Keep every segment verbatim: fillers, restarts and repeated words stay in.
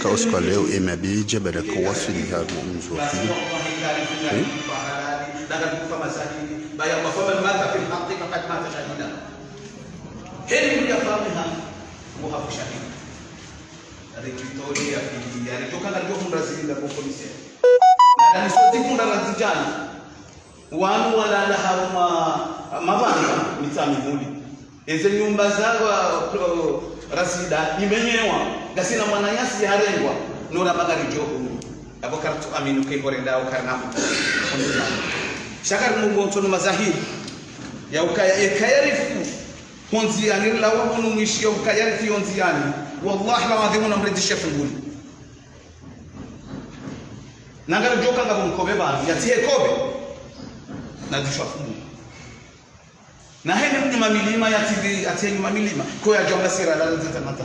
Ka usiku wa leo, e mabedja baada ya kuwaswili hanu mdji wa Fili. Eh? Heli ya famiha, muhafu shahidi. Rititoli ya Fili, ya ritoka na ritoka mrazili la commissaire. Na nisozi kunda razidjana. Wanu walala harumwa mabanga Mitsamihuli. Eze nyumba za wa, o, Rasida, imenyewa, ngasina mwananyasi yarengwa, nora magari djohu. Abo kartu aminu ke horenda o karnamu. Sha kari mubonto no mazahiri. Ya ukaya, e kaya rifu, hondziani, lawa hunu mwishi ya ukaya rifu hondziani. Wallahi la wadhimu na mredishe funguni. Nanga djoka nga mkobe bani, ya tihe kobe. Na dishwa funguni. Na hene mnyuma milima ya tili, ati nyuma milima. Ko ya djonga sira la zeta mata.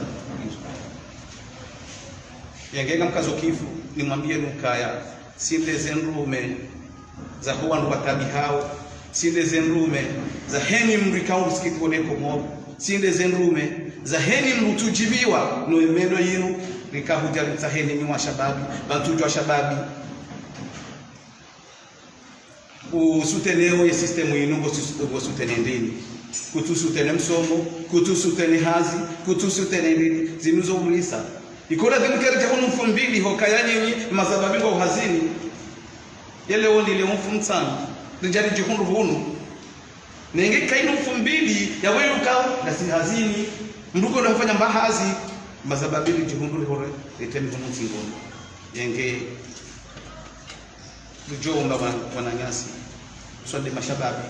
Yenge nga mkazo kifu, nimwambie nukaya. Sinde ze ndrume, za huwa ndo watabi hao. Sinde ze ndrume, za heni mdru ikao usikiti wone Komoro. Sinde ze ndrume, za heni mdru tujibiwa, no emendo yinu, rika hudja ritsa heni nyi wa shababi, bantu djwa shababi. Ku soutenir ye système yinu, ngo su-, ngo soutenir ndini. Kutu soutenir msomo, kutu soutenir hazi, kutu soutenir ndini. Zinu zo mulisa. Ikora zinu kari dja hunu mfumbili ho kaya nyinyi, mazababi ngo hazini. Yele woni le mfumtsanu. Ridjali djihundru hunu. Nenge kainu mfumbili, ya wewe ukao, ngasi hazini. Mdru ko nafanya mba hazi, mazababi ridjihundru hore, ritemi hunu tsingoni. Yenge, Ridjo omba wan-, wananyasi, swade mashababi.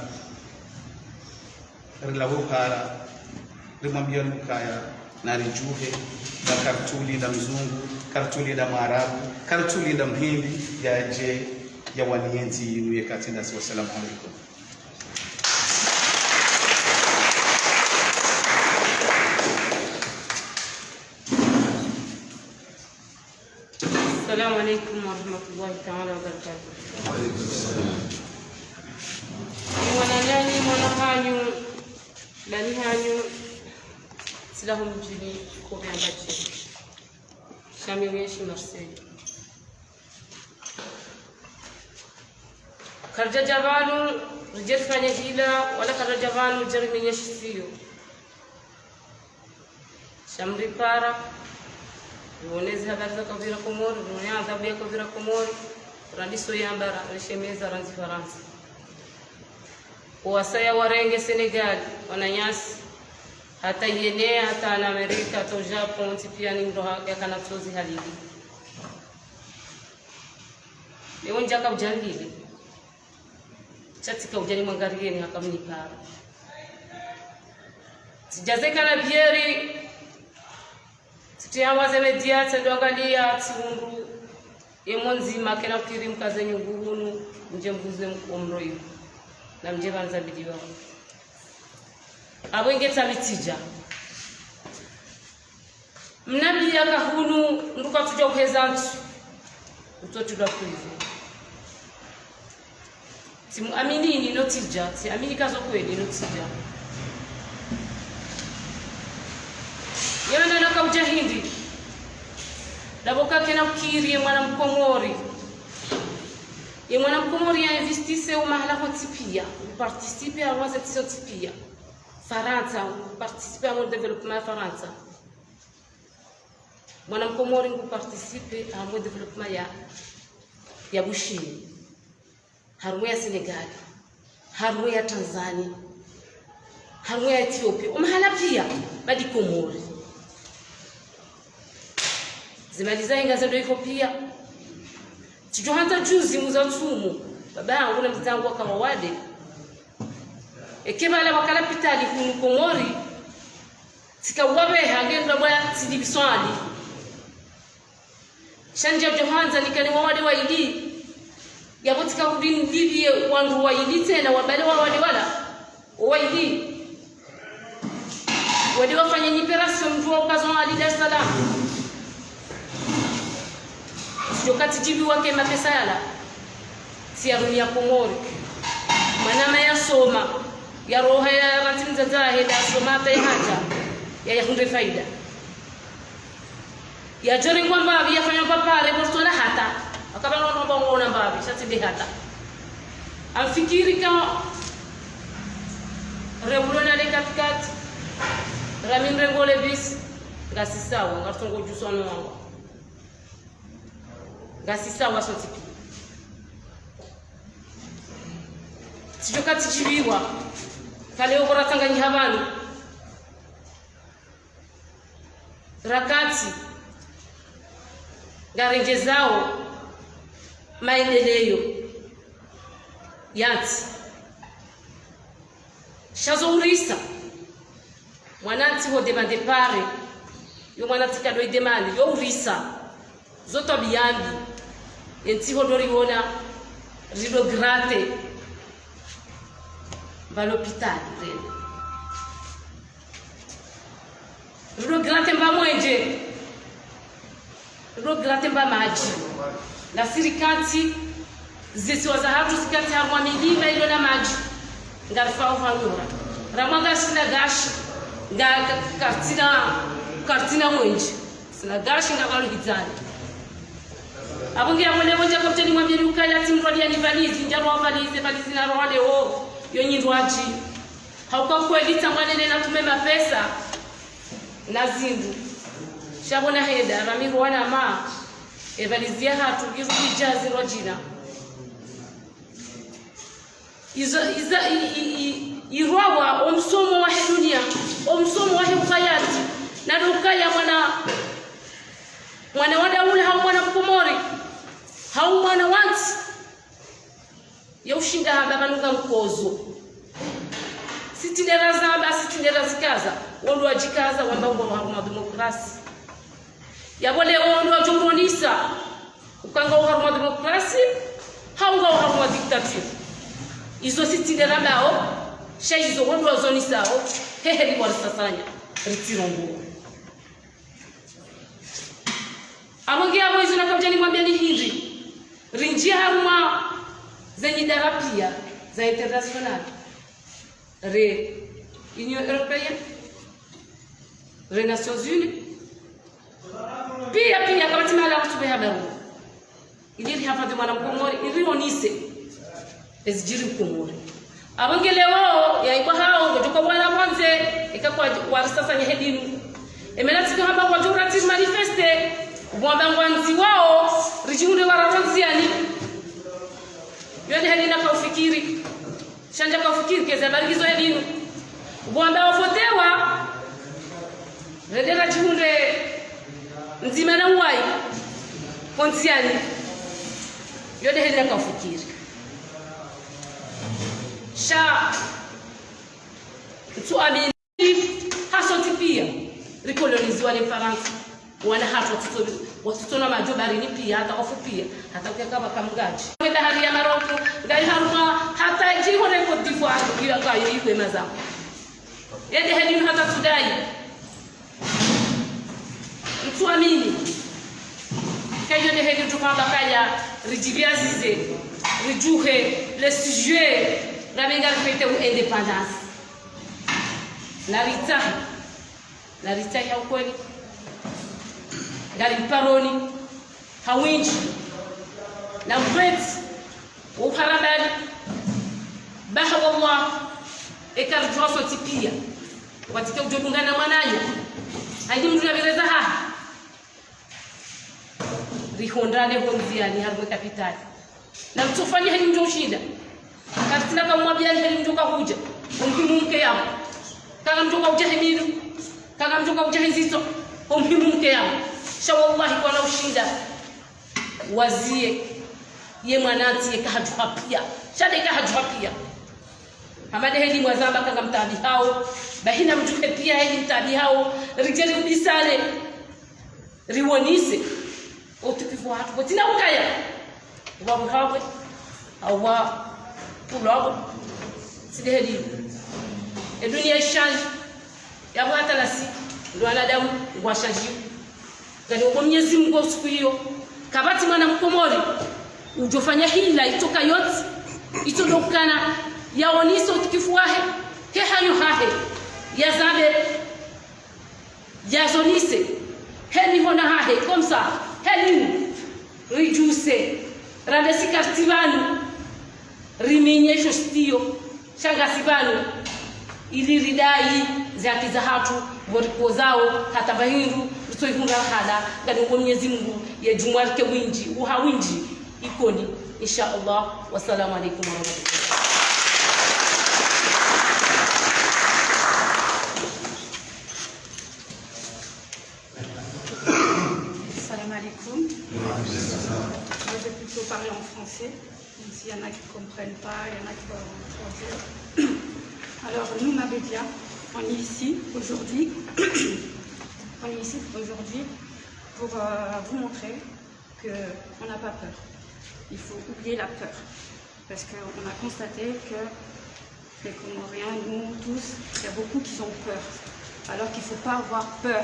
Rilawe uhara, rimwambie nukaya, na ridjuhe, na kartuli nda mzungu, kartuli nda mwarabu, kartuli nda mhindi, yadje, ya wanienzi yinu ye kati ndasi. Wassalamu alaikum. Assalamu alaikum warahmatullahi taala wabarakatuh. Ni mwananyanyi, mwana hanyu, lani hanyu, silaho mdjini, kobe ambaji. Shami uyeshi Marseille. Karidjadja pvanu, ridje rifanye hila, wala karidjadja pvanu, ridje rimenye shisiyo. Sha mripara, riwone ze habari za kavira Komori, riwone adhabu ya kavira Komori, randiso yambara, rishemeza, randzi Farantsa. Owasaya warenge Sénégal, wananyasi, hata yene, hata na Amerika, hata o Japon, ntsi piya ni mdru ha-, yakana tsozi halili. Leo ndjaka udjangile. Sha tsika udjani mwangariyeni haka mnipara. Tsidjazeka na bieri, tsitiya waze media, tsendo angaliya, tsihundru, ye mwo ndzima, kena ukiri mkaze nyungu hunu, mdje mbuze mko mroyo. Na mdje pvandza bidiwa. Abo inge tsamitsidja. Mnambiya kahunu, mdru katsudja uheza ntsu. Utsotsilwa prison. Tsimuamini ni notsidja, tsiamini kazo kweli notsidja. Yewe nana kaudja hindri. Dabo kakena ukiri ye mwana Mkomori. Ye mwana Mkomori ya investise o mahala hontsi piya. Uparticipe harumwa ze ntsi zontsi piya. Farantsa, uparticipe harumwa développement ya Farantsa. Mwana Mkomori ngu participe harumwa développement ya, ya Bushini, harumwa ya Sénégal, harumwa ya Tanzanie, harumwa ya Éthiopie, o mahala piya, badi Komori. Zimali za inga zendo iho piya. Tsidjo hata juzi muza tsumu, baba yangu na mdzadze wangu waka wawade. Eke bala wakala pitali hunu Komori, tsika uwabeha ngendra bwa tsidibiswali. Sha ndjadjo handza nikane wawade wayili. Yabo tsika hudi ndibiye wandru wayili tsena wabale wawade wala. Owayili. Wade wafanya ni opération mdru wa ukazo ali Dar es Salaam. Tsidjo katsidjibiwa ke mapesa yala. Tsiyarumiya Komori. Mwanama yasoma. Yaroha ya rantsi mdzadze wahe nda yasoma hata yahadja. Ya yahundre faida. Yadjorengwa mbapvi, yafanywa pvapvare, bo ritsona hata. Wakapvanga wanu wamba ngwaona mbapvi, sha tsi nde hata. Amfikiri ka rewulo na le katikati, rami nirenge le bisi, ngasi sawa, ngarisongo djuso no wangu. Ngasi sawa sontsi piya. Tsidjoka tsidjiviwa, kale yo koratsanganyiha pvanu. Rakati ngarendjezao maendeleyo yantsi. Sha zo urisa. Mwanantsi ho demande pare. Yo mwanantsi kado idemande. Yo urisa. Zo twabiya mbi. Yentsi ho ndo riona. Rido grate. Mba lopitali rena. Rido grate mba mwenje. Rido grate mba madji. Na sirikati, zisiwa zahatru zikati harumwa milima ilo na madji. Ngarifao hanyora. Ramwa ngasina gashi. Nga ka-, karitsina, karitsina mwenje. Sina gashi ngapvalo hidzani. Apvo nge yapvo leo ndja kapvutsa nimwambiyeni ukaya tsi mndru aliyani valizi, ndja roha valizi, valizi na roha leo, yo nyi ndrwadji. Hauka kweli tsamwanene na tume mapesa na zindru. Sha pvo nahenda, rami roha na ma, e valizi yahatru, iru idja zindrwadjina. Izo, iza, i, i, i, irwawa, omsomo wahe dunia, omsomo wahe ukayati, na ndo ukaya mwana, mwana wa daula, hau mwana mkomori, hau mwana wantsi. Ya ushinda hamba pvanu ngamkozo. Sitsi ndera zamba, sitsi ndera zikaza. Wo ndo wadjikaza, wamba ngwao harumwa demokrasi. Yapvo leo wo ndo wadjo uronisa. Uka ngwao harumwa demokrasi, hau ngwao harumwa dictature. Izo sitsi ndera mbao, sha izo wo ndo wazonisao, hehe ni warisasanya, ritsirongo. Apvo nge yapvo izo nakapvutsa nimwambiyeni hindri. Rindji harumwa zenyi dara piya za international. Re Union Européenne. Re Nations Unies. Piya, piya, kapvatsi mahala kutsubeha barua. Ili rihafadhwi mwana mkomori, ili rionise ezidjiri Komori. Apvo nge leo, ya ikwa hao, ngedjoka wana pvondze, eka kwa warisasanya he dinu. Emela tsiko hamba ngwadjo uratiri manifeste, wamba ngwandziwao, ridjihundre wararondziani. Yo nde hali nakaufikiri. Sha ndja kaufikiri keza habari ngizo he dinu. Wamba wavotewa, rende radjihundre ndzima na uwayi, hondziani. Yo nde hali nakaufikiri. Sha, ntsu amini, ha sontsi piya, rikoloniziwa ne Mfarantsa. Wana hatru watsutso-, watsutso na madjo barini piya, hata wafu piya, hata kuyaka pvaka mgadji. Kwenda hari ya Maroko, ngayi harumwa, hata djiho ne Côte d'Ivoire, iyo ngayo iwe mazao. Yende heli hata tudai. Ntsu amini. Kayo ne heli tukamba kaya, ridjiviazize, ridjuhe, le sujet, ramenga rifete u indépendance. Na ritsaha. Na ritsaha ha ukweli. Ngari mparoni. Ha windji. Na mkwetsi. Wo uharabali. Baha wallah. Eka ridjuha sontsi piya. Watike udjo dungana mwananya. Haidi mndru na bireza haha. Rihondrane hondziani harumwa kapitali. Na mtsufanya heli mdjo ushinda. Karitsina kamwambiyani heli mdjo kahudja. Omuhimu mke yaho. Kanga mdjo kahudja he minu. Kanga mdjo kahudja he ndzitso. Omuhimu mke yaho. Sha wallahi kwana ushinda. Waziye. Ye mwanantsi ye kahadjuha piya. Sha nde kahadjuha piya. Hama nde heli mwazamba kanga mtaabihao. Bahi na mdjuhe piya heli mtaabihao. Ridje ribisane. Riwonise. Otukufu hatru. Bo tsina ukaya. Wa buhabwe. Awa. Pulwabwe. Tsi nde heli. E dunia ishanji. Yapvo hata nasi. Ndo wanadamu. Ngwashanji. Ngani wo Mwenyezi Mungu usiku iyo. Kapvatsi mwana Mkomori. Udjofanya hila itsoka yontsi. Itso ndo ukana. Yawonise otukufu wahe. He hanyo hahe. Yazambe. Yazonise, Heni hona hahe, comme ça, heni ridjuse, randre si karti pvanu, riminye sho shitiyo, sha ngasi pvanu, ili ridai ze haki zahatru, pvo ripozao, hata pvahindru, ritsoihundra hala, ngari wo Mwenyezi Mungu, ye djumwa rike windji, uha windji, Ikoni, insha Allah. Wassalamu alaikum warahmatullahi. Salam alaikum. Je vais plutôt parler en français, même s'il y en a qui ne comprennent pas, il y en a qui parlent en français. Alors, nous, Mabédia, on est ici aujourd'hui. On est ici aujourd'hui pour, euh, vous montrer qu'on n'a pas peur. Il faut oublier la peur. Parce qu'on a constaté que les Comoriens, nous tous, il y a beaucoup qui ont peur. Alors qu'il ne faut pas avoir peur.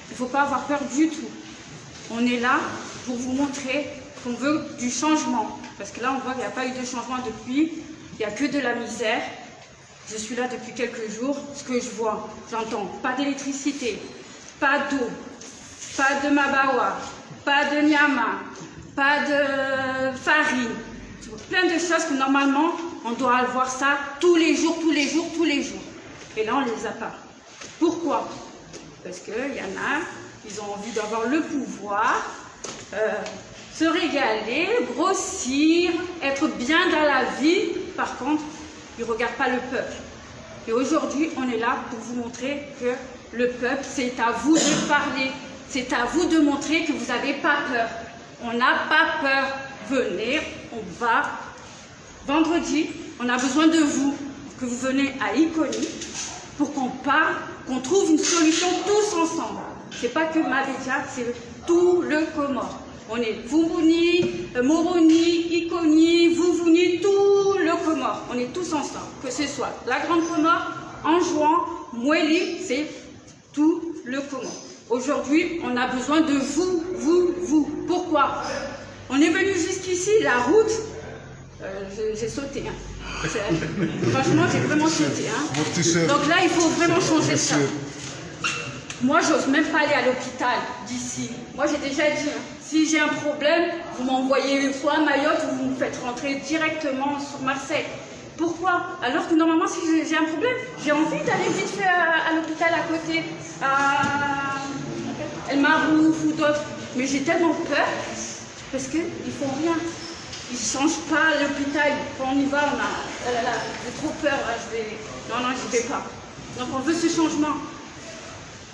Il ne faut pas avoir peur du tout. On est là pour vous montrer qu'on veut du changement. Parce que là, on voit qu'il n'y a pas eu de changement depuis. Il n'y a que de la misère. Je suis là depuis quelques jours. Ce que je vois, j'entends pas d'électricité, pas d'eau, pas de mabawa, pas de nyama, pas de farine. Plein de choses que normalement, on doit avoir ça tous les jours, tous les jours, tous les jours. Et là, on ne les a pas. Pourquoi ? Parce qu'il y en a, ils ont envie d'avoir le pouvoir, euh, se régaler, grossir, être bien dans la vie. Par contre, ils ne regardent pas le peuple. Et aujourd'hui, on est là pour vous montrer que le peuple, c'est à vous de parler. C'est à vous de montrer que vous n'avez pas peur. On n'a pas peur. Venez, on va Vendredi, on a besoin de vous, que vous venez à Ikoni, pour qu'on parle, qu'on trouve une solution tous ensemble. C'est pas que Mabédia, c'est tout le Comore. On est Fumbuni, euh, Moroni, Ikoni, Vuvuni, tout le Comore. On est tous ensemble. Que ce soit la Grande Comore, Anjouan, Mwali, c'est tout le Comore. Aujourd'hui, on a besoin de vous, vous, vous. Pourquoi ? On est venu jusqu'ici, la route, euh, j'ai, j'ai sauté, hein. C'est, franchement, j'ai vraiment sauté, hein. Donc là, il faut vraiment changer ça. Moi, j'ose même pas aller à l'hôpital d'ici. Moi, j'ai déjà dit, hein, si j'ai un problème, vous m'envoyez soit à Mayotte ou vous me faites rentrer directement sur Marseille. Pourquoi ? Alors que normalement, si j'ai, j'ai un problème, j'ai envie d'aller vite fait à, à l'hôpital à côté, à El Maarouf ou d'autres. Mais j'ai tellement peur, parce qu'ils font rien. Ils changent pas l'hôpital. Quand on y va, on a, oh là là, j'ai trop peur, là, je vais, non, non, j'y vais pas. Donc on veut ce changement.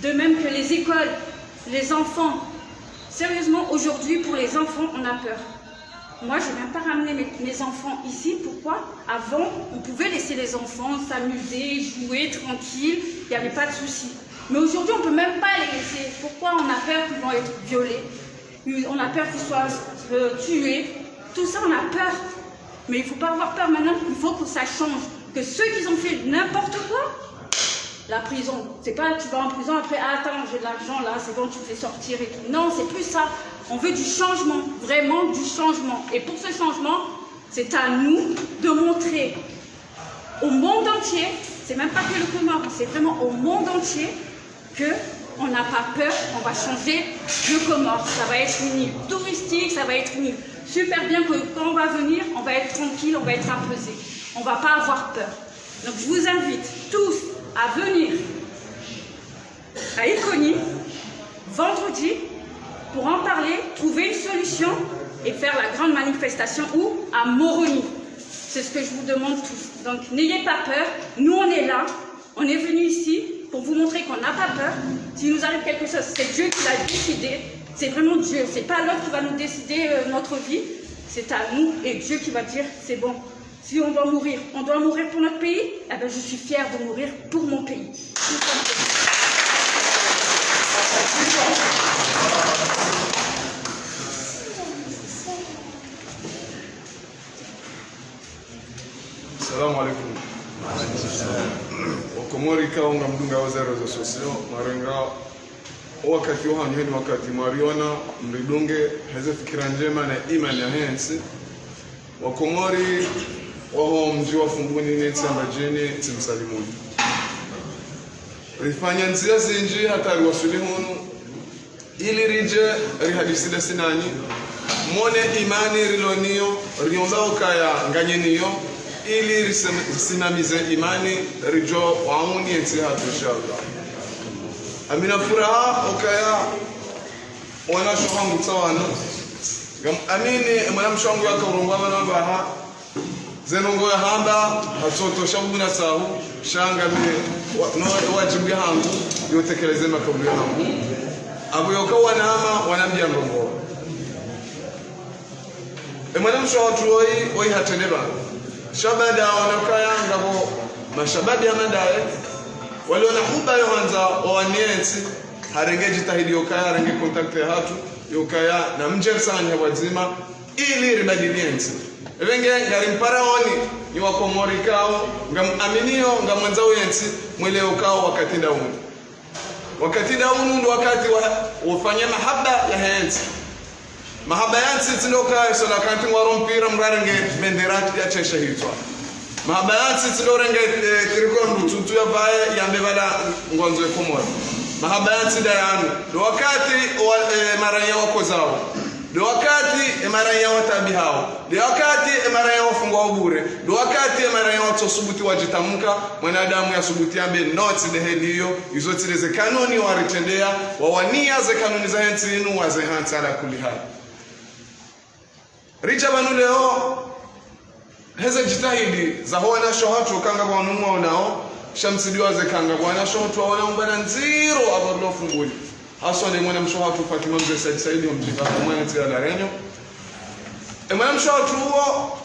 De même que les écoles, les enfants. Sérieusement, aujourd'hui, pour les enfants, on a peur. Moi, je n'ai même pas ramené mes, mes enfants ici. Pourquoi ? Avant, on pouvait laisser les enfants s'amuser, jouer tranquille. Il n'y avait pas de souci. Mais aujourd'hui, on ne peut même pas les laisser. Pourquoi ? On a peur qu'ils vont être violés. On a peur qu'ils soient, euh, tués. Tout ça, on a peur. Mais il faut pas avoir peur maintenant. Il faut que ça change. Que ceux qui ont fait n'importe quoi, la prison, c'est pas tu vas en prison après, ah, attends, j'ai de l'argent là, c'est bon, tu me fais sortir et tout. Non, c'est plus ça. On veut du changement, vraiment du changement. Et pour ce changement, c'est à nous de montrer au monde entier, c'est même pas que le Comores, c'est vraiment au monde entier que on n'a pas peur, on va changer le Comores. Ça va être une île touristique, ça va être une île super bien que quand on va venir, on va être tranquille, on va être apaisé. On va pas avoir peur. Donc je vous invite tous à venir à Ikoni vendredi pour en parler, trouver une solution et faire la grande manifestation ou à Moroni. C'est ce que je vous demande tous. Donc n'ayez pas peur, nous on est là, on est venu ici pour vous montrer qu'on n'a pas peur. S'il nous arrive quelque chose, c'est Dieu qui l'a décidé. C'est vraiment Dieu, c'est pas l'autre qui va nous décider, euh, notre vie. C'est à nous et Dieu qui va dire c'est bon. Si on doit mourir, on doit mourir pour notre pays. Eh ben, je suis fière de mourir pour mon pays. Salam alaikum. Wakomori, kaunga mdunga wa ze réseaux sociaux, mwarenga wakati wahanyu heni wakati mwariona, mridunge, heze fikira ndjema na imani ya hentsi. Wakomori waho mdji wa Fumbuni ne Tsamba djini, tsimsalimuni. Rifanya ndzia zindji hata riwaswili hunu, ili ridje rihadisi ndasi nanyi, mwone imani rilo nayo, riomba ukaya nganyi nayo, ili risem-, risimamize imani, ridjo wauni yentsi hatru, inshallah. Ngamina furaha ukaya wanashe hangu tsawanu. Ngam-, ngamini, mwanamshe hangu yaka urongoa pvanu pvaha. Ze ndrongoo yahamba, hatsotosha mbu na sahu, sha ngami, wa-, no, wajibu yahangu, yo utekeleze makauli yahangu. Apvo yoka wanama, wanambia ndrongoo. E mwanamshe hatru woyi, woyi hatrende pvanu. Sha baada yaona ukaya ngapvo mashababi ya madaye, waliona huba yo handza wawanie yentsi, harenge jitihadi yo ukaya, harenge contact yahatru, yo ukaya, namdje risanganye pvwadzima, ili ribadili yentsi. Epvenge ngarimparaoni, nyi Wakomori ikao, ngamwaminio, ngamwandzao yentsi, mwelewe ukao wakati nda unu. Wakati nda unu ndo wakati wa, wofanya mahaba yahe yentsi. Mahaba ya ntsi tsi ndo ukaya, sola kanti ngwaro mpira mrarenge bendera ya sheshe hitswa. Mahaba ya ntsi tsi ndo urenge, eh, tricot mdru tutu yapvae yambe pvala ngwandzo ye Komori. Mahaba ya ntsi nda yanu. Ndo wakati wa, eh, maraya wakozao. Ndo wakati, eh, maraya wataabihao. Ndo wakati, eh, maraya wafungwao bure. Ndo wakati, eh, maraya watsosubuti wajitamka. Mwanadamu yasubuti yambe, no, tsi ndeheli iyo. Izo tsi nde ze kanuni waritrendea. Wawania ze kanuni zahe ntsi inu, waze hantsi ala kulli hali. Ridja pvanu leo, heze jitihadi zaho wanashe hatru kanga pvanu mwaonao, sha mtsidjuwa ze kanga wanashe hatru waona umbana ndziro apvo rilo Fumbuni. Haswa ne mwanamshe hatru Fatima Mze Said Said wa mdji pvanu mwana ntsi ya La Réunion. E mwanamshe hatru uwo,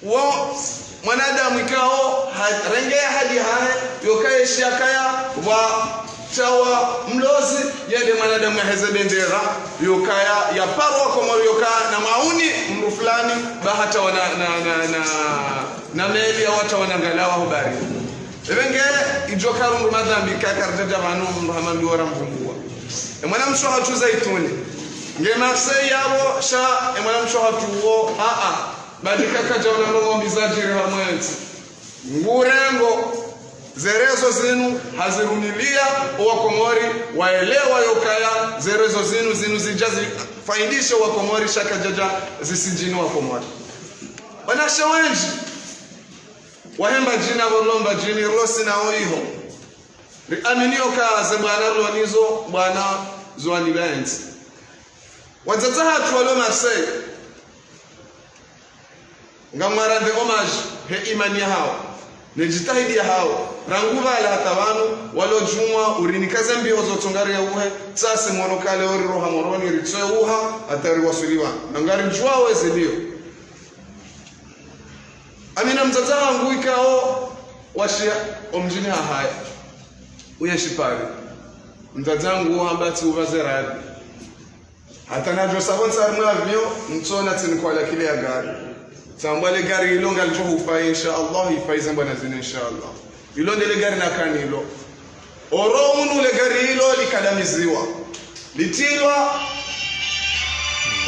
uwo mwanadamu ikao, ha-, renge ahadi yahahe, yo ukaya yeshiya ukaya, pvwa tawa mlozi, yende mwanadamu yaheze bendera, yo ukaya, yaparwa Komori yo ukaya, namwauni mdru fulani, ba hata wana, na, na, na, na meli ya wata wana ngalawa hubari. Epvenge, idjo karundu madhambi kaka ridjadja pvanu mdru hama ndo ramvumbuwa. E mwanamshe hatru Zaituni. Nge Marseille yapvo, sha, e mwanamshe hatru uwo, a, a. Badi kaka djaona ndrongoo mbi zadjiri harumwa yentsi. Ngurengo, ze réseaux zinu, hazirumiliya, owa Komori, waelewa yo ukaya, ze réseaux zinu, zinu zidja zifaidishe owa Komori, sha kadjadja zisidjini wa Komori. Wanashe wendji, wahe Mbadjini, pvo rilo Mbadjini, rilo sina oiho. Riaminio ukaya ze bwana rilo nizo, bwana zo waniba yentsi. Wadzadze hatru walo Marseille. Ngamwarende hommage he imani yahawo, ne jitihadi yahawo, rangu pvala hata pvanu, walo djumwa, urinika ze mbiyo zo tsongari ya uhe, tsasi mwono kale ori roha Moroni, ritsoe uha, hata riwaswili pvanu. Na ngaridjuwao eze mbiyo. Ngamina mdzadze hangu ikao, washiya, omdjini hahaya. Uye shipari. Mdzadze hangu hamba tsi upvaze radi. Hata nadjo savo ntsi harimwa avion, ntsona tsini kwala kile ya gari. Tsamba le gari ilo ngalidjo hufa, insha Allah, ifa ize mbwana zinu, insha Allah. Ilo nde le gari nakana ilo. Oro unu le gari ilo likadamiziwa. Litilwa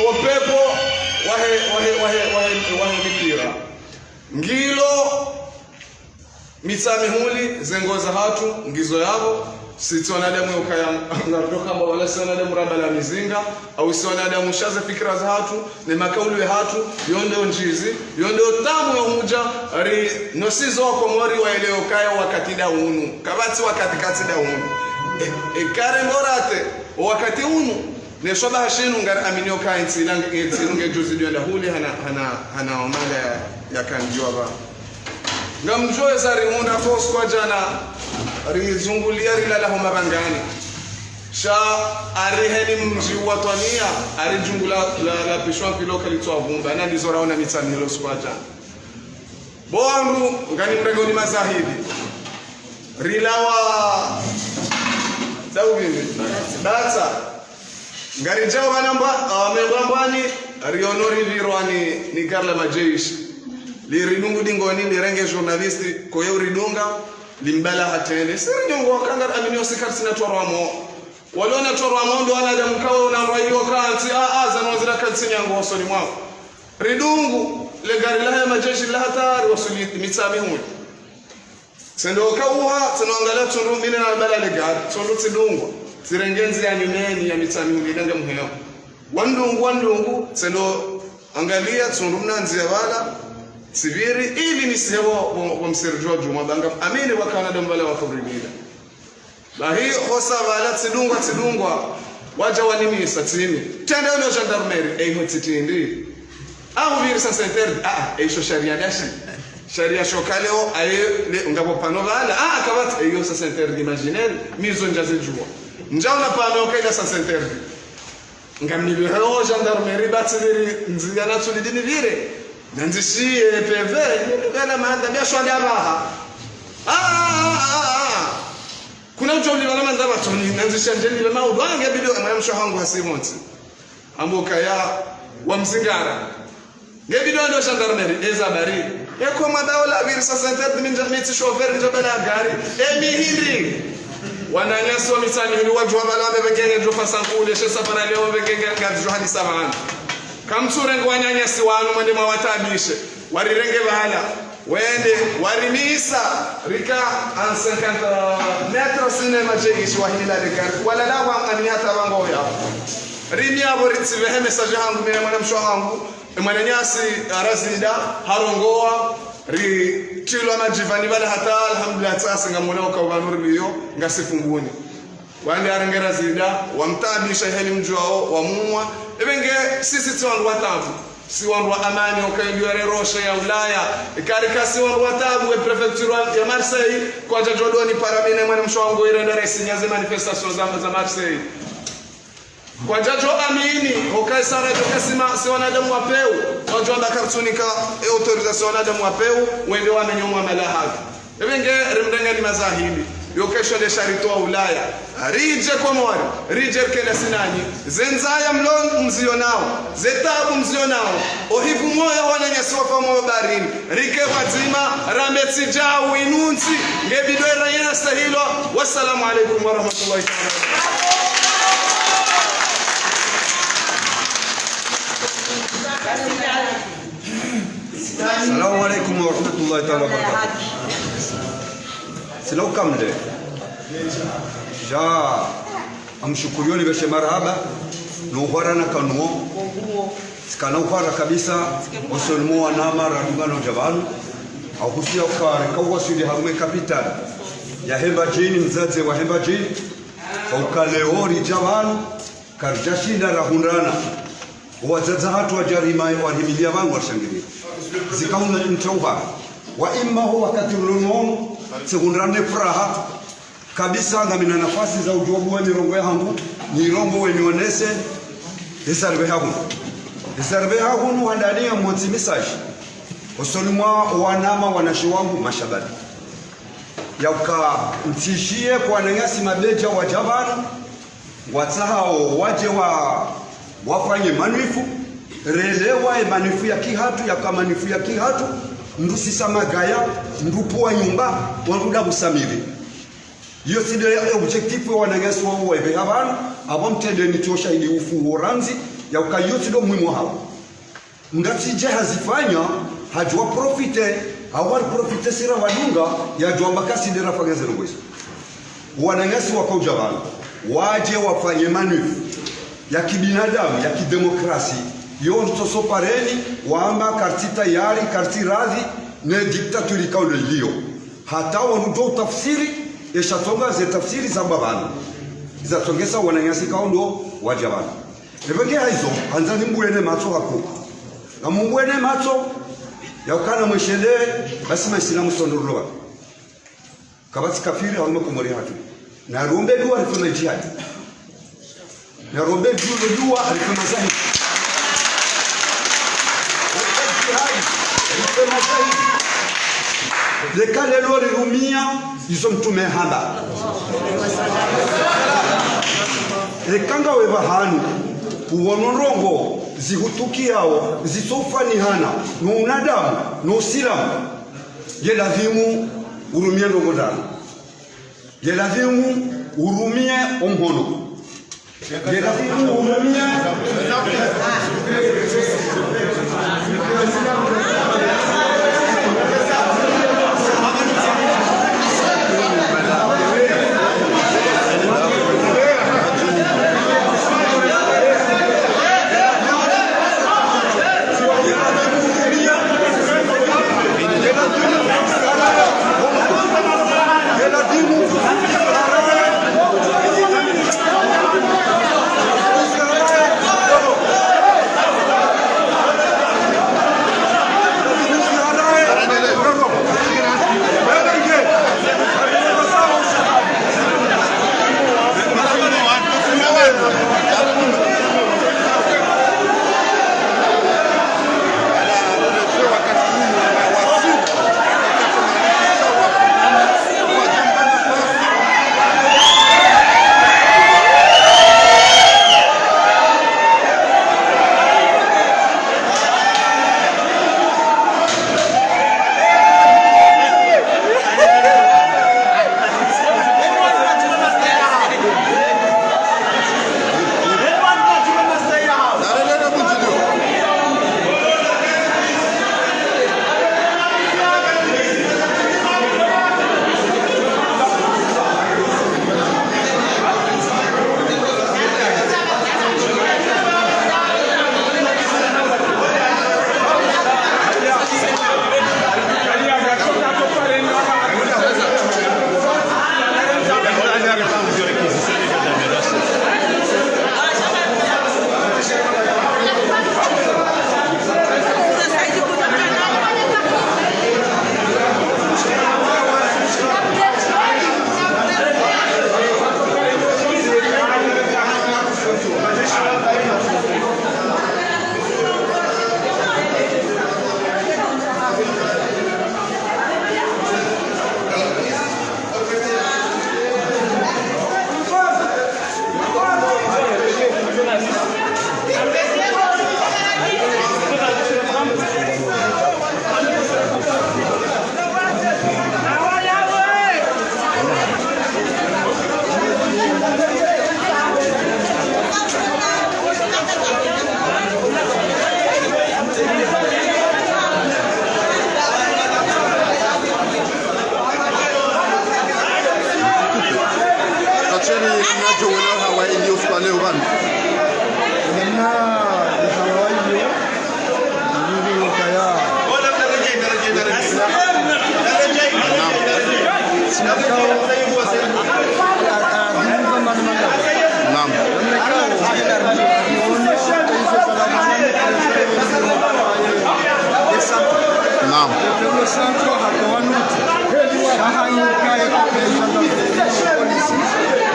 opepvo wahe, wahe, wahe, wahe, wahe mipira. Ngilo Mitsamihuli, ze ngo zahatru, ngizo yapvo, si tsi wanadamu yo ukaya, ngarudjo hamba wala si wanadamu rabala mizinga, au si wanadamu sha ze fikira zahatru, ne makaulu yahatru, yo nde ondjizi, yo nde otamu yo hudja, ri, no sizo wa Komori waelewe ukaya wakati nda unu, kapvatsi wakati katsi nda unu. E, e kare ndo rate, o wakati unu, ne swabaha shinu ngariaminio ukaya entsi ila nge, entsi inu ngedjo zidjo enda hule hana, hana, hana omala ya, ya kandjiwa pva. Ngamdjuo eza rihundra ko usiku wa djana, rizunguliya rilala ho mabangani. Sha ariheni mdji wa Twania, aridjungu la, la, la pishwa mpvilo kalitsoa vumba, na ndizo raona Mitsamihuli usiku wa djana. Bo wandru, ngani mrengoni mazahidi. Rilawa, Dauvini. Batsa. Ngaridjao pvanu Mbwa, ah, Mbwambwani, riono ripvirwa ni, ni gari la majeshi. Liridungu dingoni, lirenge journaliste, koye uridunga, limbala hatrende. Si rinyongo kanga, amini osi kartsina torwamo. Walo na torwamo ndo wanadamu kawo na mwayo kantsi, a, a, zanu zira kantsi nyango hosoni mwawo. Ridungu, le gari lahe majeshi la hatwari wasuli Mitsamihuli. Tsendo kauha, tsendo angalia tsundru mi nena bala le gari, tsundru tsidungwa. Tsirenge ndzia ya nyumeni ya Mitsamihuli nge muheo. Wandungu, wandungu, tsendo angalia tsundru mna ndzia bala, tsipviri, ili nisihe wo, wo, wo msirjo djumwa banga, amini wakana dambala wa kubribila. Bahi, hosa bala, tsidungwa, tsidungwa, wadja wanimisa, tsini. Tsende yo gendarmerie, eyi ho tsitindi. Ahu pviri sens interdit, ah, ah, eyi sho sharia dashi. Sharia sho kaleo, aye, le, ngapvo pvanu bala, ah, ah, kapvatsi, eyi yo sens interdit, imaginez, mi zo ndjazidjuwa. Ndjaona pvanu, yo kayina sens interdit. Ngamnipvehe ho gendarmerie, ba tsipviri, ndzia na tsuli dini pviri. Nandzishiye, peve, nipvela manda, bia shwanda baha. Ah, ah, ah, ah, ah. Kuna udjo ulipva na manda pvatsoni, nandzishiye ndje nipve maudu, ah, nge bidi, mwana mshe hangu hasi montsi. Ambo kaya, wa mzingara. Nge bidi ndo gendarmerie, eza bari. Eko mada ola pviri sens interdit mi ndja, mi tsi chauffeur ndja bala gari. Emi hindri. Wananyasi wa Mitsamihuli wadjuwa bala wame pvengenge djo fasa nkule, she safari leo pvengenge ngazi djo hadisa pvanu. Kamtsurengo wananyasi wanu mwende mwawatabishe. Warirenge bala. Wende, warimisa, rika en cinquante mètres sine madje ishi wahimila le gari. Walala wa amini hata pvango ya. Rimi apvo ritsipvehe message hangu, mi ne mwana mshe hangu, e mwananyasi, Razida, harongowa, ritrilwa madjivani bala hata, alhamdulillah, tsasi ngamwona uka pvanu riliyo, ngasi Fumbuni. Wande arenge Razida, wamtabisha heli mdji wawo, wamumwa. Ebe nge, sisi tsi wandru wa tabu, si wandru wa amani, oka iliyo re roche ya Ulaya. Ikari ka si wandru wa tabu, e préfecture ya Marseille, kwadja djo doni para mi ne mwana mshe wangu irenda resinyaze manifestation za, za Marseille. Kwadja djo amini, oka isara djo kasima, si wanadamu wa peu, kwadjo amba kartsunika, e autorisation wanadamu wa peu, wende wamenye omwamala havi. Ebe nge rimrengani mazahili, yo kesho le sharito wa Ulaya. Ridje Komori, ridje rikele sinanyi. Ze ndzaya mlo mzionao, ze tabu mzionao. Ohivu moyo wananyasi wafa moyo barini. Rike pvwadzima, rambe tsi djau inu ntsi. Nge bidi rayina sahilwa. Wassalamu alaikum warahmatullahi taala. Assalamu alaikum warahmatullahi taala wabarakatuh. Sina ukamle. Dja, ngamshukuriyo nipveshe marahaba, no uhwara nakanuwo. Tsikana uhwara kabisa, osoni mwa wanama radungana udja pvanu. Ahusiya ukare, kawaswili harumwa e capitale ya Mbadjini, mdzadze wa Mbadjini. Kwa uka leo ridja pvanu, karidjashinda rahundrana. Owadzadze hatru wadjarima, warihimiliya pvanu, warishangiriya. Zikauna ntauha. Wa imma ho wakati mlonono, tsihundrane furaha. Kabisa ngamina nafasi za udjo buwa mirongo yahangu, mirongo wenionese, eza ripveha hunu. Eza ripveha hunu handani ya montsi message. Osoni mwa wanama wananyasi wangu mashababi. Ya uka ntsishiye kwa wananyasi mabedja wadja pvanu, ngwatsahao wadje wa, wafanye manwifu, relewa e manwifu ya kihatru, yaka manwifu ya kihatru, mndru sisa magaya, mndru puwa nyumba, wandru da kusamiri. Iyo tsi ndo ya objectif wa wananyasi wa uwe pveha pvanu, apvo mtrende nitso shahidi ufu wo randzi, ya uka iyo tsi ndo muhimu hawo. Ngatsidje hazifanya, hadjuwa profite, hawari profite sira wadunga, yadjuwa mbaka sidera fanya zero bwezi. Wananyasi wakaudja pvanu, wadje wafanye manwifu ya kibinadamu, ya kidemokrasi, yo ntsoso pareni, wamba karitsi tayari, karitsi radhi, ne diktaturi kaule iliyo. Hata wanu djo utafsiri, esha tsonga ze tafsiri za mbapvanu. Iza tsongesa wananyasi kaundo wadja pvanu. Ebe nge haizo, handza nimbuwene matso hako. Ngamumbuwene matso, ya ukana mweshele, basi masina musondorwa. Kapvatsi kafiri, harumwa Komori hatru. Narombe duwa rifanye jihadi. Narombe duwa rifanye mazahidi. Rifanye jihadi, rifanye mazahidi. Leka lelo rirumiya, izo mtrume hamba. Eka ngawe pvahanu, uwono ndrongo, zihutukiyao, zitsofanihana, no unadamu, no usilamu. Ye lazimu urumiye ndrongo ndraru. Ye lazimu urumiye omhono. Ye lazimu urumiye.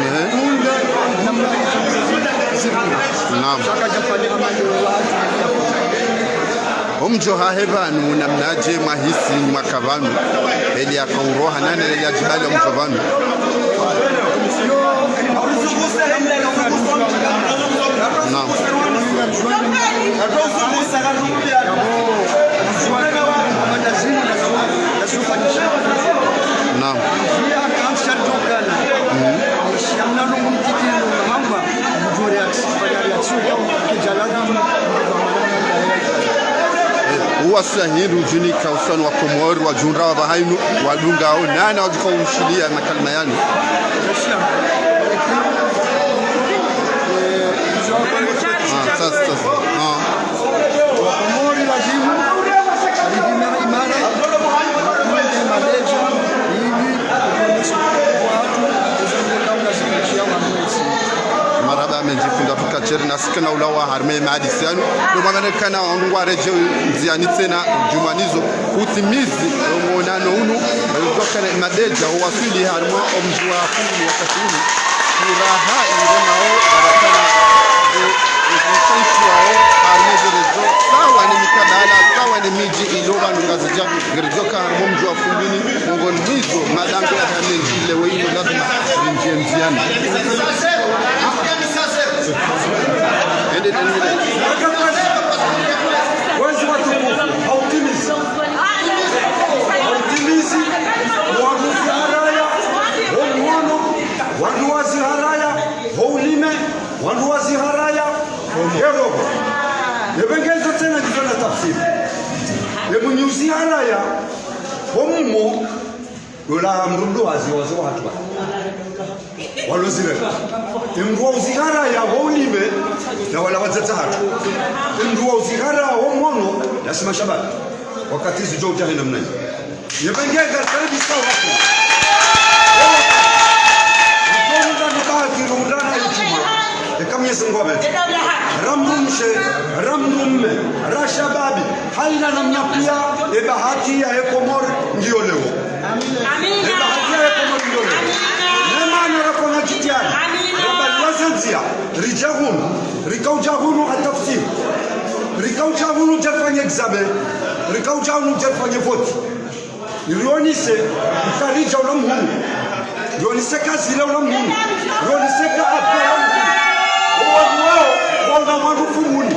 Ehe. Naam. Omdjo hahe pvanu, namnadje mwahisi mwaka pvanu, eli yaka uroha nane, eli yadjibali omdjo pvanu. Naam. Naam. Mhm. Eh, uwaswahili udjunika usoni wa Komori, wadjundra wa pvahanu, wadungao, nana wadjuka ushiliya makalima yanu. Ah, sasa, sasa. Ah. Wakomori lazimu, lazima imara, madeja, ili, watu, uzunguka, unazikushia wa mwezi. Marahaba mendji fundi hatru Kacheri, nasi kena ulawa harimwa ye mahadisi yanu. Ndo maana kana wandru ngwaredjei ndziani tsena djumwa nizo. Utimizi, omonano unu, ridjokana madeja, uwaswili harimwa omdji wa Fumbuni wakati unu. Furaha, iremao, barakana, e, e, zishanshiwao, harimwa ze rezo, sawa ne mikabala, sawa ne midji, ilo pvanu Ngazidja, ngeridjoka harimwa omdji wa Fumbuni, mongoni mwa izo, madambe ya mendji, lewo inu lazima, rindjie ndziani. Ende, ende, ende. Wezi watukufu, ha utimizi. Ha utimizi, wandru waziharaya, ho mhono, wandru waziharaya, ho ulime, wandru waziharaya, ho roho. Ye pvengeza tsena ngizo na tafsiri. Ye mwenye uziharaya, ho mumo, lola mdru mdru wazi wazi wahatru. Walozile. Emdru wa uziharaya wa ulime, na wala wadzadze hatru. Emdru wa uziharaya wa mhono, na si mashababi. Wakati zidjo udja hena mnayi. Ye pvengeza tsena ngizo watu. Mdru mdru ni bahati, mdru mdru na ye djumwa. Eka Mwenyezi Mungu apvendze. Ra mdrumshe, ra mdrume, ra shababi. Haina namna pia, ye bahati ya ye Komori ngiyo lewo. Amina. Ye bahati ya ye Komori ngiyo lewo. Amina. Nema nara kona jitihadi. Amina. Ramba liwaze ndzia, ridja hunu, rika udja hunu ha tafsiri. Rika udja hunu djarifanye examen. Rika udja hunu djarifanye voti. Rionise, ukaridja ula mhunu. Rionise kazile ula mhunu. Rionise ka abdala ula mhunu. Owandru wao, waona mwandru Fumbuni.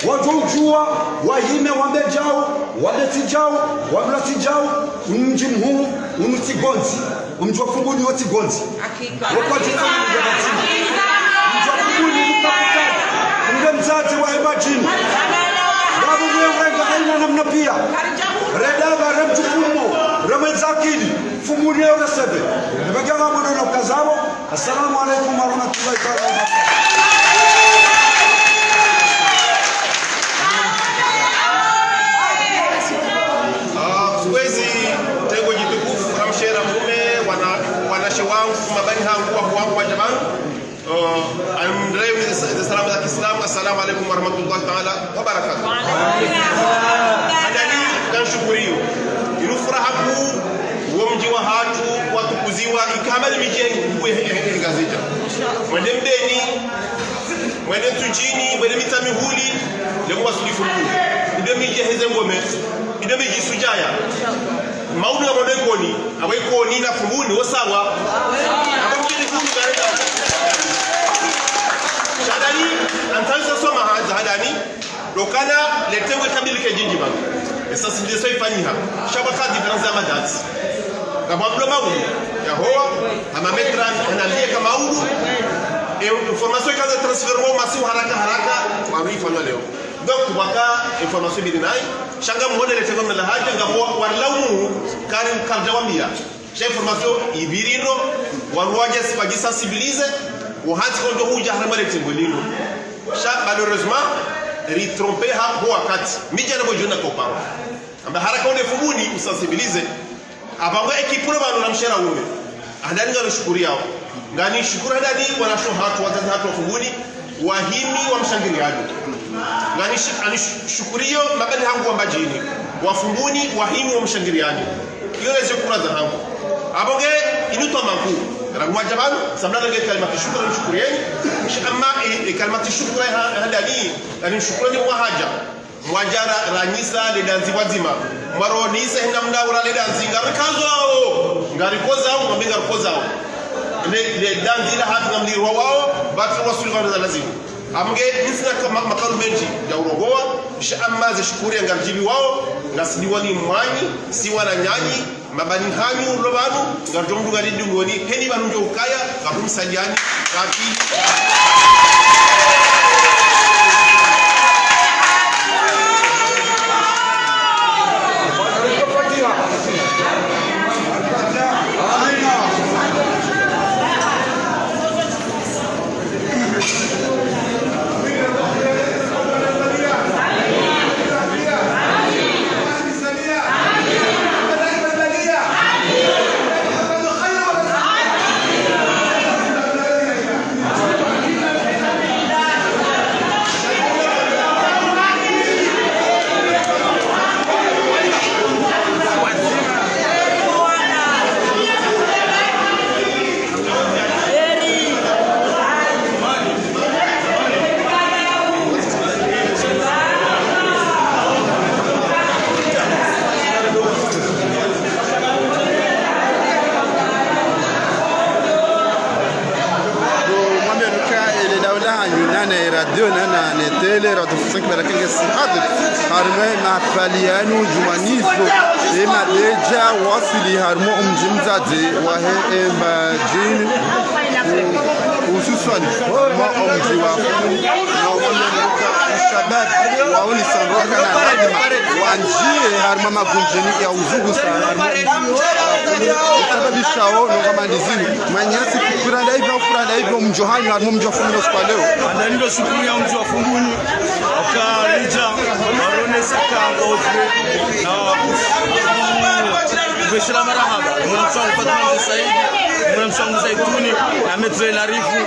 Wadjo udjuwa, wahime wambe djau, wambe tsi djau, wambe tsi djau, unu mdji mhuu, unu tsi gondzi. Omdji wa Fumbuni wo tsi gondzi. Hakika. Wo kwa djitsa mdji wa Fumbuni. Mdji wa Fumbuni ni kapitali. Nde mdzadze wa hema djini. Babu mwe wenga haina namna pia. Re daba, re mdjukumo, re mwendza akili. Fumbuni yo re seve. Ebagala mwana na ukazabo. Assalamu alaikum warahmatullahi taala wabarakatuh. Ah, kwezi, tengo djitukufu, ramshera mume, wana, wanashe wangu, mabani hangu, wahu wangu, wadjabani. Ah, amrewe ze, ze salama za kiislamu, assalamu alaikum warahmatullahi taala wabarakatuh. Handani, ngamshukuriyo. Inu furaha kuu, wo mdji wahatru, watukuziwa, ika hama ni midji, uwe he, he, he, Ngazidja. Mwende Mbeni, mwende Ntsudjini, mwende Mitsamihuli, leo mwasuli Fumbuni. Indo midji heze ngome, indo midji isudjaya. Maulu ya mwendo Ikoni, awe Ikoni na Fumbuni, wo sawa. Awe mdjini Fumbuni, ngarenda. Sha handani, antanisa soma handza handani, lokana, le tengo ikamilike djindji pvanu. Esa sindise ifanyiha. Sha pvwaka différence ya madati. Ngapvo mlo maulu, ya hoa, hama metra, hana liye ka maulu. E, information ikaza transfert wa masihu haraka haraka, wari ifanya leo. Donc, pvwaka information bidi nayi, sha ngamwone le tengo mela hadja, ngapvo walaumu, kari, kardja wambia. Sha information ibirino, wandru wadje si wadji sensibiliser, wahantsi kondo hudja harimwa le tengo linu. Sha malheureusement, ri tromper ha ho wakati. Midjana bo djuna koparo. Amba haraka wende Fumbuni, usensibiliser. Apvangwa équipe no pvanu na mshera ume. Handani ngano shukuriyao. Ngani shukuru handani wanasho hatru, wadzadze hatru wa Fumbuni, wahimi wa mshangiriyano. Ngani shi-, ani shu-, shukuriyo mabani hangu wa Mbadjini. Wa Fumbuni, wa hinu wa mshangiriyani. Iyo nde ze shukura zahangu. Apvo nge, inu twamaa nkuu. Rangu wadja pvanu, samla nge kalimati shukura, nishukurieni. Sha amma, e, e, kalimati shukura ha, handani, yaani shukurani wahadja. Mwadja ra, ranyisa le dandzi pvwadzima. Mwaronesa hena mna ura le dandzi, ngarikazao, ngarikozao, ngambi ngarikozao. Le, le dandzi la hatru ngamlirwao, batru wasuli pvanu za lazimu. Apvo nge, ntsina ka, ma, makalu mendji ya urongowa, sha amma ze shukuru ya ngaridjibiwao, ngasi diwani mwanyu, si wananyanyu, mabani hanyu, lo pvanu, ngaridjo mdunga lidungoni, heni pvanu ndjo ukaya, ngapvo msaliani, ngapvi. Ndo mwambe nuka ele daula hanyu nane radio nane tele, Radio Cinq Baraka nge sihadhwi. Harimwa e mahafali yanu djumwanizo, e mabedja waswili harimwa omdji mdzadze wahe e Mbadjini, hususwani harimwa omdji wa Fumbuni, na omwambe nuka shababi waonesa nuka na ladhima wandjiye harimwa magundjeni ya uzungusa harimwa omdji wa Fumbuni. Isababishao nuka mandizini. Mwananyasi, furanda ipvo, furanda ipvo mdjo hanyu, harimwa mdji wa Fumbuni usiku wa leo. Handani ndo shukuru ya mdji wa Fumbuni, waka lidja, waronesa ka ngopvre, na, ubeshela marahaba, mwana mshangu Fatuma Mze Saidi, mwana mshangu Zaituni, na Maître Larifu,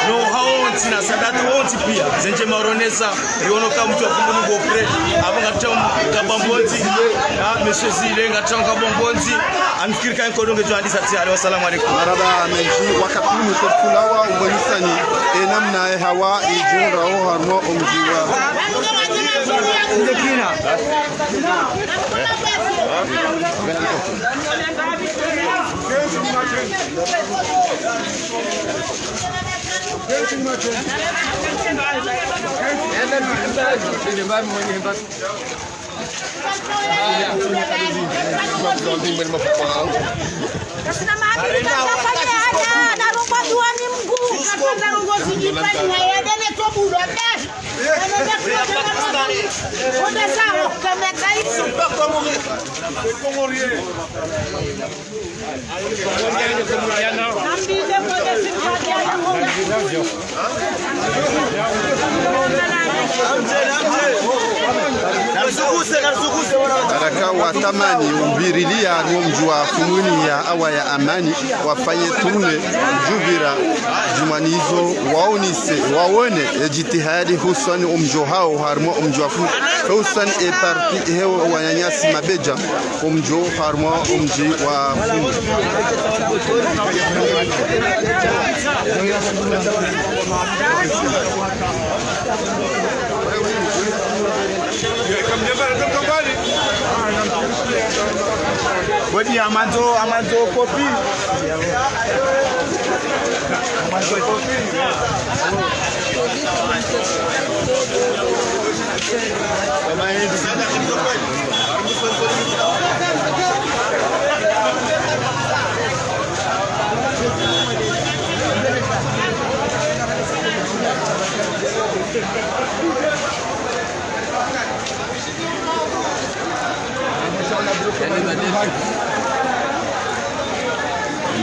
no hawontsi na Sadati wontsi pia, ze ndjema waronesa, riono ka mdji wa Fumbuni ngopvre, apvo ngatsaho kabambondzi, ah, Monsieur Zile, ngatsaho kabambondzi, anifikiri ka nkodo ngedjo andisa tsi ale, wassalamu alaikum. Marahaba mendji, wakati unu tsi fulawa, ubonisani, e namna e hawa, idjundrao, harimwa omdji wa. Baraka watamani umbirilia no mdji wa Fumbuni ya awa ya amani, wafanye tournée djupvira djumwanizo, waonese, waone e djitihadi hususwani omdjo hawo harimwa omdji wa Fumbuni, hususwani e parti hewo wananyasi mabedja. Omdjo harimwa omdji wa Fumbuni. Bodi amandzo, amandzo kopi.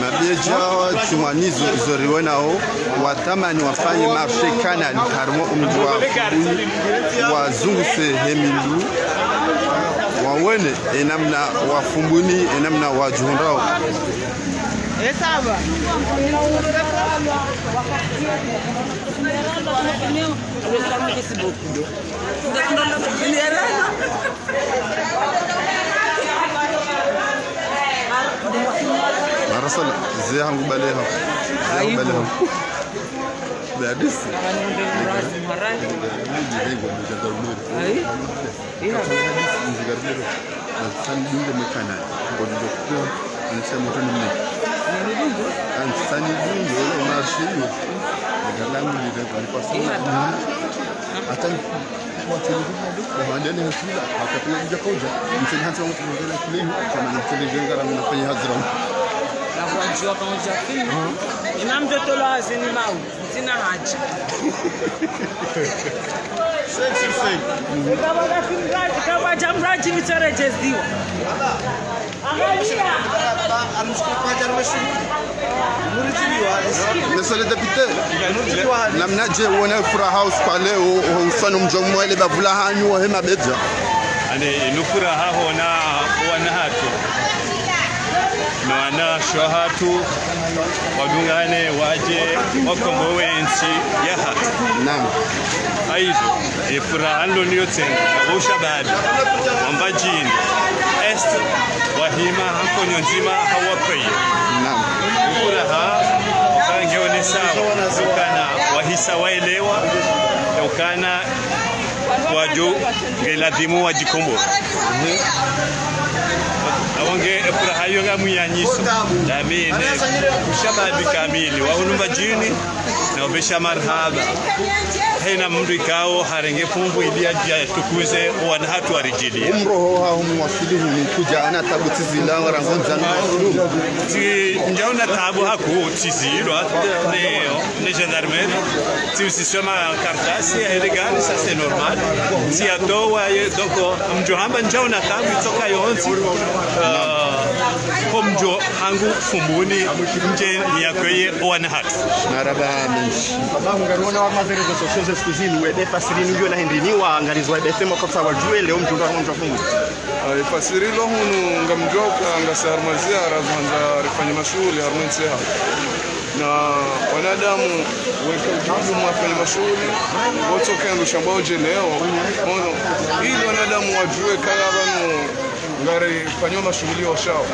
Mabedja djumwanizo izo riwonao, watamani wafanye marché canal harimwa omdji wa Fumbuni, wazunguse he mindru, wawone e namna wa Fumbuni, e namna wadjihundrao. Asala, ze hangu bale ha. Ze hangu bale ha. Be hadisi. Ayi. Iya. Hadisi, nzika biro. Ansani dunge mekana. Ngoni doktor, ansani moto ni mne. Ansani dunge, wala marshini. Nzika langu nzika kwa pasini. Iya. Hata ni kwa tele. Kwa hande ni mfila. Hata kwa kuja koja. Mfila hata kwa kuja kule. Kama mfila jenga na mfanya hazira. Na kwa jua kwa jua fini. Ina mtoto la hazini mau. Zina haja. Sexy, sexy. Kawadja mradji, kawadja mradji, mitsoredjeziwa. Angalia. Monsieur le député, namnadje wona furaha usiku wa leo, o, o, usoni mdjo mwele bavula hanyu, o hema bedja. Ani, inu furaha hona, wana hatru. No wanashe wahatru, wadungane wadje, wakombowe entsi yahatru. Naam. Hayizo, e furaha ndo niyo tsena, ushababi, wamba djini, est, wahima, hankonyo ndzima, hawakweye. Naam. E furaha, kange onesao, ukana, wahisa waelewa, ukana, wadjo nge ladhimu wadjikombowe. Awo nge furaha yo ngamwiyanyiso. Damine, ushababi kamili, wa hunu Mbadjini, na ubesha marahaba. Hena mndru ikao harenge fumvu ili yadje yatukuze, wana hatru waridjiliya. Umroho ha humu wasili hunu kudja ana tabu tizila, warangonza na mashuru. Tsi, ndjaona tabu haku tizilwa, ne, ne gendarmerie. Tsi usisoma kartasi, ya elegani, ça c'est normal. Tsi yatowa, ye, donc, mdjo hamba ndjaona tabu itsoka yontsi. Euh, ho mdjo hangu Fumbuni, ndje niyakweye wana hatru. Marahaba menshi. Baba, ngariona wa mazerezo sociaux ze siku zinu, webe fasirini uyo na hindri ni wa, ngarizo webe sema kwa sawa djuwe, leo mdjo ngariona mdjo Fumbuni. Ayi, fasiri lo hunu ngamdjoka ngasi harumwa ziara zo handza rifanye mashuhuli harumwa entsi yahatru. Na wanadamu weka ujuzi mwafanye mashuhuli, wotsoka ndo shamba udje leo, ono, ili wanadamu wadjuwe kaya pvanu ngarifanyo mashuhuli oshao.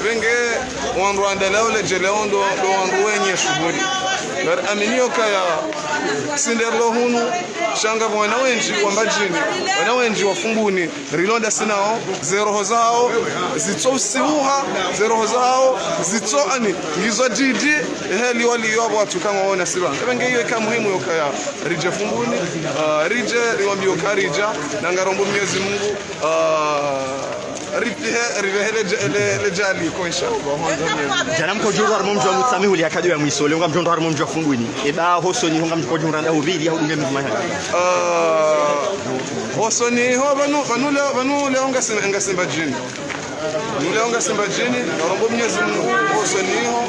Pvenge wandru wandalao ledje leo ndo, ndo wandru wenye shuhuli. Ngariaminiyo kaya sinde lo hunu, sha ngapvo wana wendji wa Mbadjini, wana wendji wa Fumbuni, rilonda sinao, ze roho zao zitso usiuha, ze roho zao zitso ani, ngizo djidji, ehe, liwa liyo apvo watsuka ngwaona sipvanga. Ebe nge iyo ika muhimu yokaya ridje Fumbuni, ah, ridje, riwambiyo ka ridja, na ngarombo Mwenyezi Mungu, ah, ripvihe, ripvihe le dja-, le, le djali ko, inshallah. Djana mkodjuru harumwa mdji wa Mutsamihuli ya kadiyo ya mwiso, leo ngamdjo ndo harumwa mdji wa Fumbuni. Eba hosoni ho ngamdjo kodjuru nda upvili ya hudunge mzima ya. Ah, hosoni ho pvanu, pvanu leo, pvanu leo ngasi, ngasi Mbadjini. Pvanu leo ngasi Mbadjini, ngarombo Mwenyezi Mungu, hosoni ho,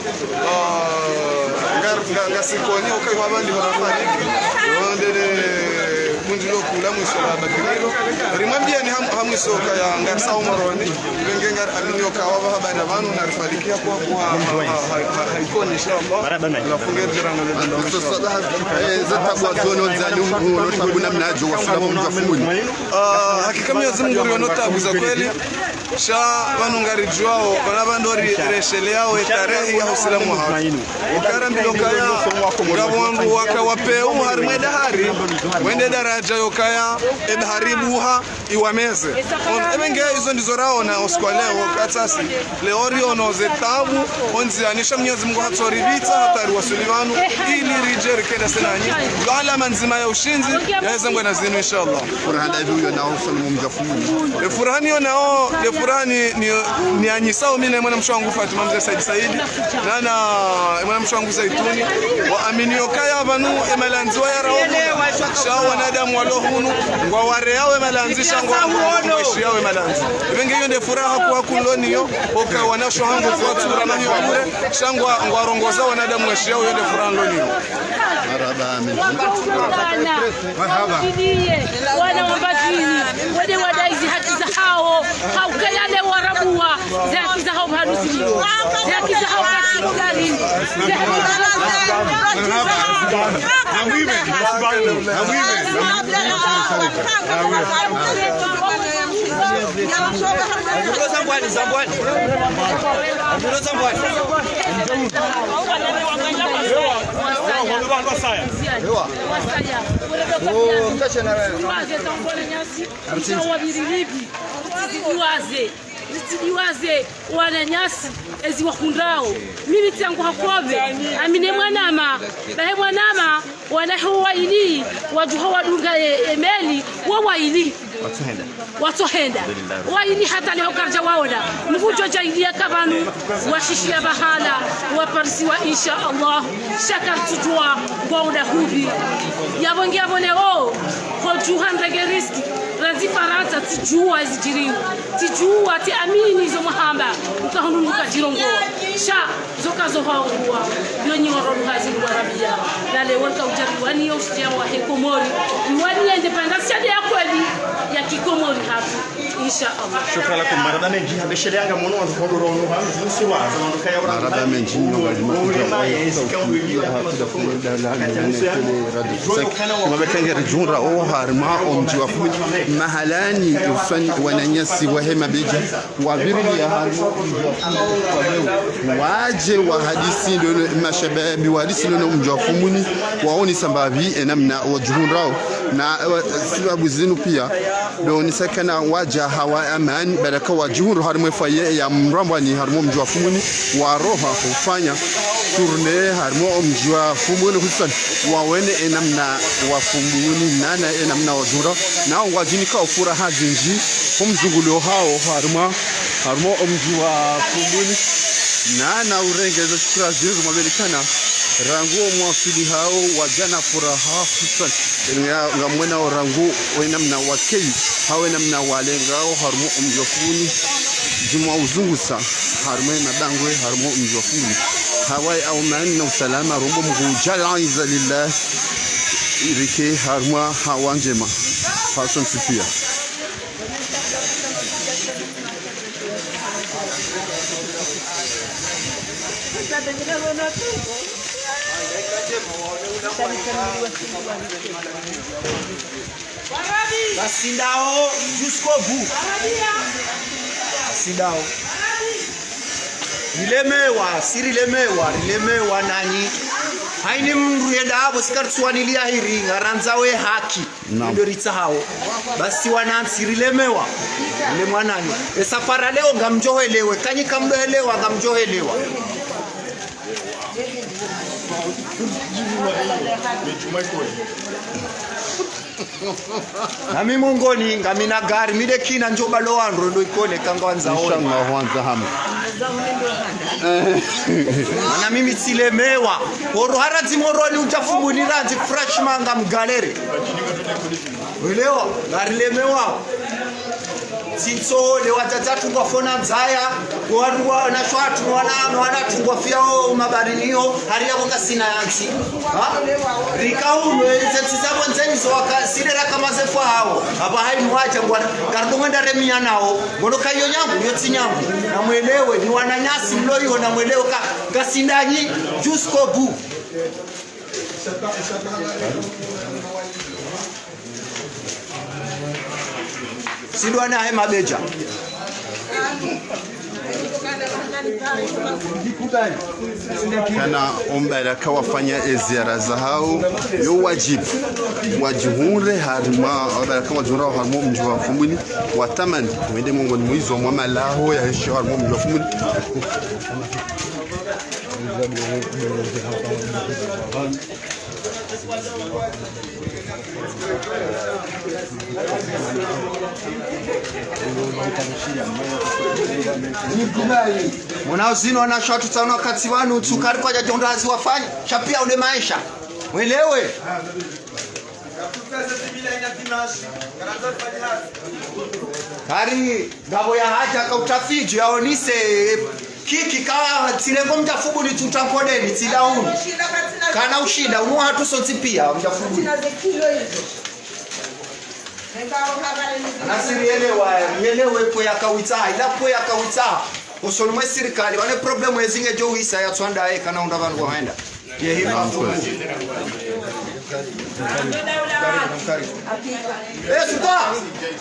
ah, nga, nga, ngasi Koni, okay, wabandi wanafariki. Wandele, mundjilo kula mwiso la bakirilo. Rimwambiani ham-, hamwiso kaya ngarisa umoroni. Pvenge ngariaminiyo ka wapvaha bana pvanu na rifalikiya kwa, kwa, ha, ha, ha, ha, ha, Ikoni, inshallah. Marahaba menshi. Lafunge jirano le bando, inshallah. Eh, ze tabu wazono ndzani, u-, u-, no tabu namnadjo wasula mdji wa Fumbuni. Ah, hakika Mwenyezi Mungu riyono tabu za kweli. Sha pvanu ngaridjuwao, pvana pvandori resheleyao etarehi ya usilamu wahatru. Ukaya rambiyo kaya, ngapvo wandru waka wapvewu harumwa edahari, wende daradja yokaya, edahari ibuha, iwameze. On, ebe nge izo ndizo raona usiku wa leo, katsasi. Leo riono ze tabu, ondziani sha Mwenyezi Mungu hatsoripvitsa, hata riwasuli pvanu, ili ridje rikende senanyi. Ndo alama ndzima ya ushindzi, ya eze mbwana zinu, inshallah. Furaha ndapvi uyo nao usoni mwa mdji wa Fumbuni? E furaha niyo nao, e furaha ni, ni, nianyisao mi na mwanamshe wangu Fatima Mze Said Said, na, na mwanamshe wangu Zaituni, waaminiyo kaya pvanu emalandzi wayarao hunu. Sha wanadamu walo hunu, ngwawareyao emalandzi, sha ngwa, ngweshiyao emalandzi. Ebe nge iyo nde furaha kwa kuloniyo, oka wanasho hangu kwa tsura mahiyo bure, sha ngwa, ngwarongoza wanadamu weshiyao, iyo nde furaha niloniyo. Marahaba menshi. Marahaba. Wana wa Mbadjini, wende wadai zi haki zahao, ha ukaya le warabuwa, zi haki zahao pvanu zilio. Zi haki zahao katsi kudari. Zi haki zahao. Zambwani, Zambwani. Zambwani. Ewa. Oh, mtashe na wewe. Ziwaze, ziwaze. Ritsi diwaze, ritsi diwaze wananyasi ezi wahundrao. Mimi tsi yangu hakove, amine mwanama, bahe mwanama, wanahe waili, wadjuha wadunga ye, ye meli, wo waili. Watsohenda. Watsohenda. Alhamdulillah. Waili hata leo karidja waona. Mvudjo dja ili yaka pvanu, washishiya bahala, waparisiwa insha Allah. Sha karitsudjuwa, ngwaona hupvi. Yapvo ngiapvo leo, hodjuha ndrege risque. Randzi Farantsa, tsidjuwa ezidjiriwo. Tsidjuwa, tsiamini izo mwahamba. Ukahunu nuka djirongoa. Sha, zoka zohaunguwa. Yo nyi waro luhazi luwarabia. Na leo rika udjari wani yo ushtia wahe Komori. Wani ya indépendance ya kweli ya kikomori hatru. Insha Allah. Shukran lakum. Marahaba mendji, ha besheleya nga mono wandru hodoro no ha mdji msiwa, za wandru kaya ura. Marahaba mendji, nyo ngali makuja wa ya sauti ya hatu da kule da la ni tele radio. Saki, mabekenge ridjundra o harumwa o mdji wa Fumuni. Mahalani, uswani wananyasi wahe Mabedja. Wavirilia harumwa o mdji wa Fumuni. Wadje wahadisi ndo no, mashababi wahadisi ndo no mdji wa Fumuni. Waonesa mbapvi, e namna wadjihundrao. Na, e, sababu zinu pia. Ndo nisakana wadja hawa amani, baada ka wadjihundru harimwa e foyer ya Mrambwani, harimwa o mdji wa Fumuni, waroha hufanya tournée harimwa o mdji wa Fumuni, hususwani wawone e namna wa Fumuni, nana e namna wadjihundra, na ngwadjinika o furaha zindji, ho mzunguliyo hawo, harimwa, harimwa o mdji wa Fumuni, nana urenge zo shukura zindji mwabelikana, rangu o mwaswili hawo, wadja na furaha, hususwani. Nga, ngamwonao rangu, we namna wakeyi, hawe namna walengao, harimwa o mdji wa Fumuni, djimwa uzungusa, harimwa e madangwe, harimwa o mdji wa Fumuni. Hawaye amani na usalama, rombo Mngu djalla izza lillah, irike harimwa hawa ndjema. Hasontsi pia. Ngasi ndawo jusqu'au bout. Ngasi ndawo. Rilemewa, si rilemewa, rilemewa nanyi. Hayini mndru yenda hapvo si karitsuwaniliya hiri, ngarandzao e haki. Naam. Ndo ritsahao. Basi wanantsi rilemewa. Rilemewa nanyi. E safari leo ngamdjohelewe. Kanyi kamdjohelewa, ngamdjohelewa. Na mi mongoni, ngamina gari, mi nde kina ndjopvalo wandru, ndo ikone, kangwandzao. Inshallah, hwandza hamu. Mana mimi tsilemewa. Oro haradzi Moroni udja Fumuni randzi franchement ngamgalere. Welewa, ngarilemewa. Tsintso, le wadzadze watru ngwafo na ndzaya, wanu wanashe watru, wana, wana watru ngwafiyao mabarini yo, hari yapvo ngasina yantsi. Ha? Rika unu, ze ntsi zapvo ndzeni zo waka, sile raka mazefu hawo. Apvo hayini wadja ngwana, karidungwenda remiya nawo. Ngono ka iyo nyangu, iyo tsi nyangu. Namwelewe, ni wananyasi mlo iyo, namwelewe ka, ngasi ndanyi, jusqu'au bout. Si ndo wanahe Mabedja. Kana o mbaraka wafanya e ziara zahao, yo wadjibu. Wadjihundre harimwa, o mbaraka wadjihundra harimwa o mdji wa Fumuni, watamani, wende mongoni mwa izo mwa malaho ya hesho harimwa o mdji wa Fumuni. Mona uzinu wanashe watru tsano wakati wanu, tsukari kwadja djonda hazi wafanya, sha pia une maesha. Mwelewe. Kari ngapvo ya hadja ka utafiti yaonise, kiki ka tsirengo mdja Fumuni tsuta nkodeni, tsila unu. Kana ushinda, unu hatru sontsi pia, mdja Fumuni. Nasi rielewa, rielewe pvo yakawitsa, ila pvo yakawitsa. Osoni mwe sirikali, wane problème ezi ngedjo wisa ya tswanda ye kana unda pvanu wahenda. Ye hiba.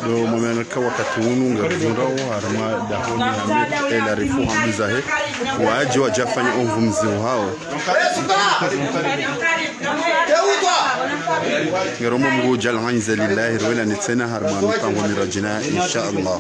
Ndo mwameneka wakati unu ngarivundrao harimwa dahoni hame ela rifu hambizahe. Wadje wadje wafanye omvu mzeo hawo. Ngaromba Mngu djal hanyize lillahi, riwelane tsena harimwa mipango miradjina, insha Allah.